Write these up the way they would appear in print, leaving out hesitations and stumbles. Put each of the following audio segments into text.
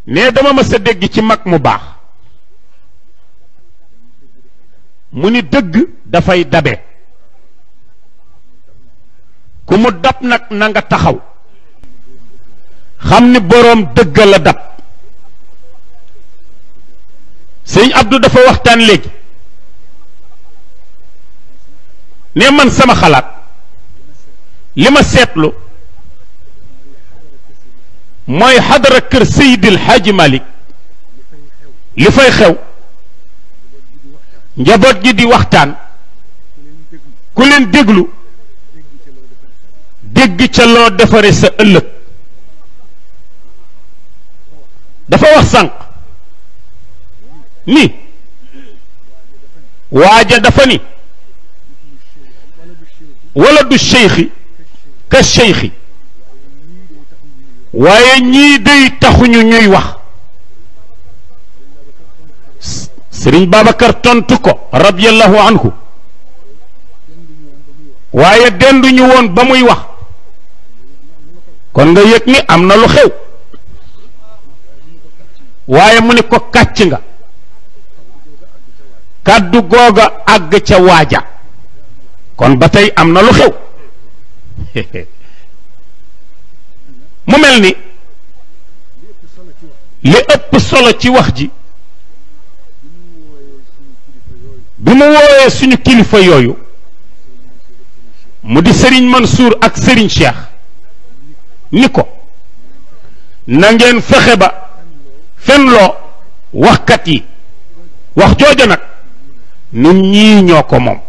ne dama ma sa dégg ci mag mu baax mu ni dëgg dafay dabe ku mu dab nag na nga taxaw xam ni boroom dëgg la dab sëñ Abdou dafa waxtaan léegi ne man sama xalaat li ma seetlu mooy xadara kër Seydil Hadji Malick li fay xew njaboot gi di waxtaan ku leen déglu dégg ca loo defare sa ëllëg dafa wax sànq ni waaja dafa ni wala du cheikhi ka cheikhi waaye ñii day taxuñu ñuy wax Sëriñ Babacar tontu ko radiyallahu anhu waaye denduñu woon ba muy wax kon nga yëg ni am na lu xew waaye mu ni ko kàcc nga kàddu googa àgg ca waaja kon ba tey am na lu xew mu mel ni li ëpp solo ci wax ji bi mu woowee suñu kilifa yooyu mu di Serigne Mansour ak Serigne Cheikh ni ko na ngeen fexe ba fenloo waxkat yi wax jooja nag nun ñii ñoo ko moom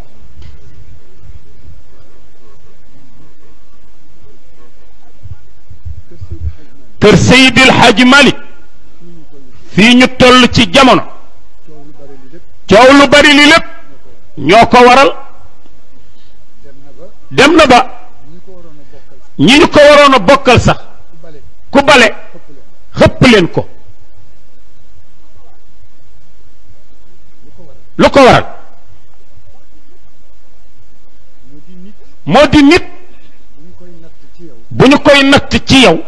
kër Seydil Hadji Malick fii ñu toll ci jamono coow lu bari li lépp ñoo ko waral dem na ba ñi ñu ko waroon a bokkal sax ku bale xëpp leen ko lu ko waral moo di nit bu ñu koy natt ci yow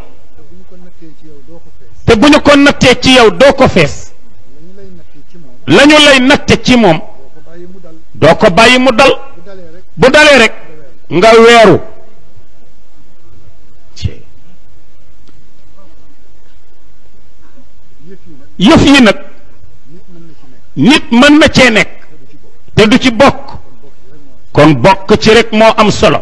te bu ñu ko nattee ci yow doo ko fees lañu lay natte ci moom doo ko bàyyi mu dal bu dalee rek nga weeru yëf yi nag nit mën na cee nekk te du ci bokk kon bokk ci rek moo am solo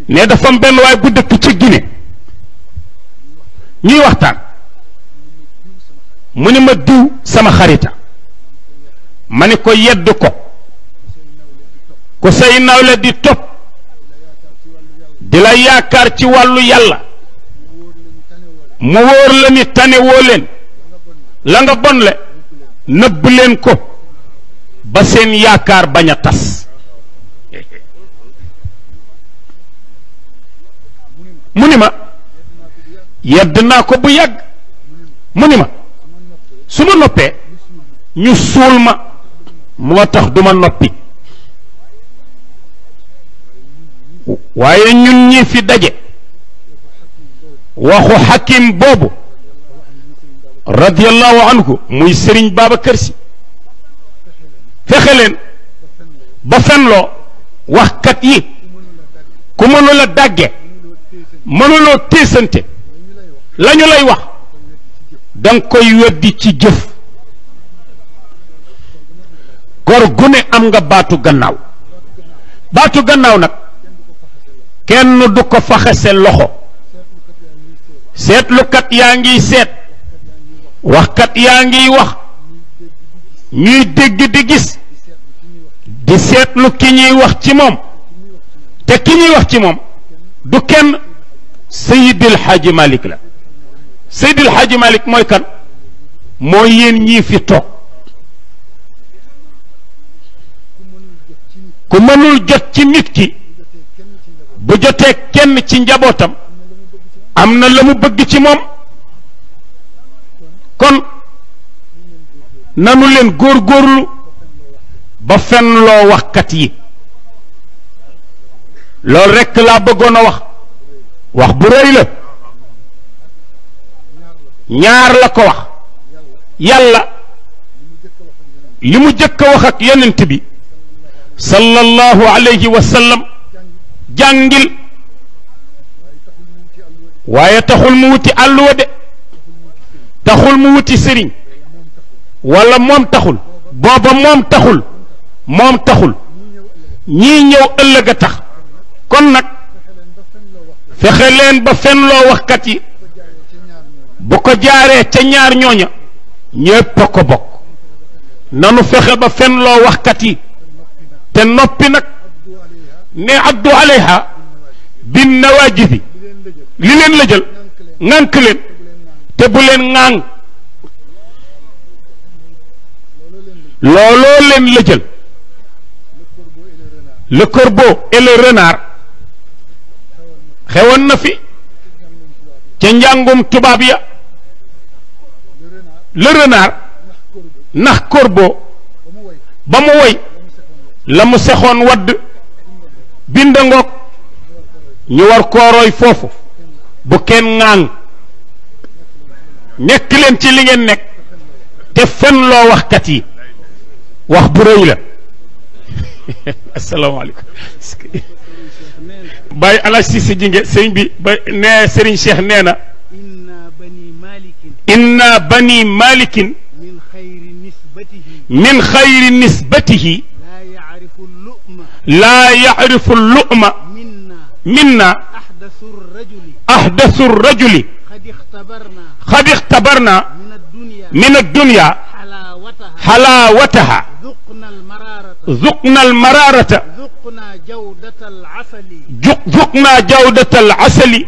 ne dafa am benn waay bu dëkk ci Guinée ñuy waxtaan mu ni ma diw sama xarita ma ni ko yedd ko ku say nawle di topp di la yaakaar ci wàllu yàlla mu wóor la ni tane woo leen la nga bonle nëbb leen ko ba seen yaakaar bañ a tas mu ni ma yedd naa ko bu yàgg mu ni ma su ma noppee ñu suul ma moo tax duma noppi waaye ñun ñi fi daje waxu xakim boobu radiyallahu anhu muy Serigne Babacar Sy fexe leen ba fenloo waxkat yi ku mënula dàgge mënuloo téesante lañu lay wax danga koy weddi ci jëf gor gu ne am nga baatu gannaaw nag kenn du ko faxase loxo seetlukat yaa ngiy seet waxkat yaa ngiy wax ñuy dégg di gis di seetlu ki ñuy wax ci moom te ki ñuy wax ci moom du kenn Seydil Hadji Malick la Seydil Hadji Malick mooy kan mooy yéen ñii fi toog ku mënul jot ci nit ki bu jotee kenn ci njabootam am na la mu bëgg ci moom kon nanu leen góorgóorlu ba fenloo waxkat yi loolu rekk laa bëggoon a wax bu rëy la ñaar la ko wax yàlla li mu jëkk a wax ak yonent bi sallallahu alayhi wa sallam jàngil waaye taxul mu wuti àlluwa de taxul mu wuti sëriñ wala moom taxul booba moom taxul ñii ñëw ëllëg a tax kon nag fexe leen ba fenloo waxkat yi bu ko jaaree ca ñaar ñooña ñépp a ko bokk nanu fexe ba fenloo waxkat yi te noppi nag ne addu alayha bin nawaajibi li leen la jël ŋànk leen te bu leen ŋàng looloo leen la jël le corbeau et le renard xewoon na fi ca njàngum tubaab ya le renard nax corbeau ba mu woy la mu sexoon wadd bind ngoog ñu war koorooy foofu bu kenn ŋàng nekk leen ci li ngeen nekk te fen loo waxkat yi wax bu rëy la asalaamaaleykum Baye Alaaji Cissé Jinge sëñ bi ba nee Serigne Cheikh nee na inna bani malikin min xayri nisbatihi laa yacrifu lu'ma minna ahdathu rajuli qad ixtabarna min addunya xalaawataha ذقنا المرارة ذقنا جودة العسل